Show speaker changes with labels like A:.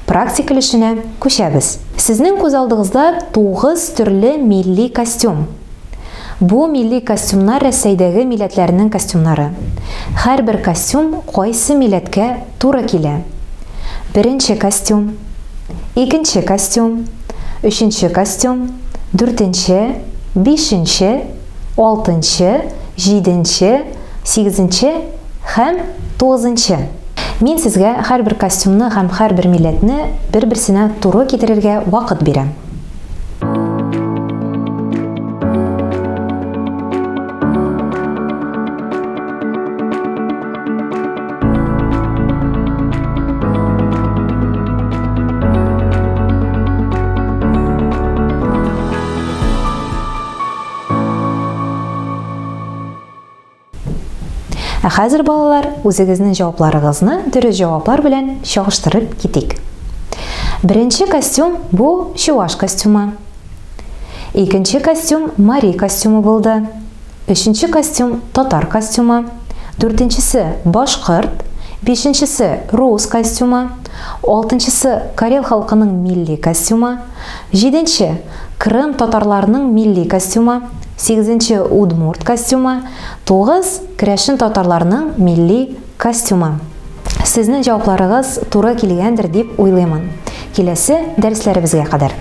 A: Практик өлешенә күчәбез. Сезнең күз алдыгызда 9 төрле милли костюм. Бу милли костюмнар Рәсәйдәге милләтләрнең костюмнары. Һәрбер костюм кайсы милләткә туры килә? Беренче костюм, икенче костюм, өченче костюм, дүртенче, бишенче, алтынчы, җиденче, сигезенче һәм тугызынчы. Мин сезгә һәрбер костюмны һәм һәрбер милләтне бер-берсенә туры китерергә вакыт бирәм. Ә хәзер, балалар, үзегезнең җавапларыгызны дөрес җаваплар белән чагыштырып китик. Беренче костюм бу чуваш костюмы. Икенче костюм мари костюмы булды. Өченче костюм татар костюмы. Дүртенчесе башкорт, бишенчесе рус костюмы, алтынчысы карел халкының милли костюмы, җиденче Крым татарларының милли костюмы, сигезенче удмурт костюмы, 9 керәшен татарларының милли костюмы. Сезнең җавапларыгыз туры килгәндер дип уйлыймын. Киләсе дәресләребезгә кадәр.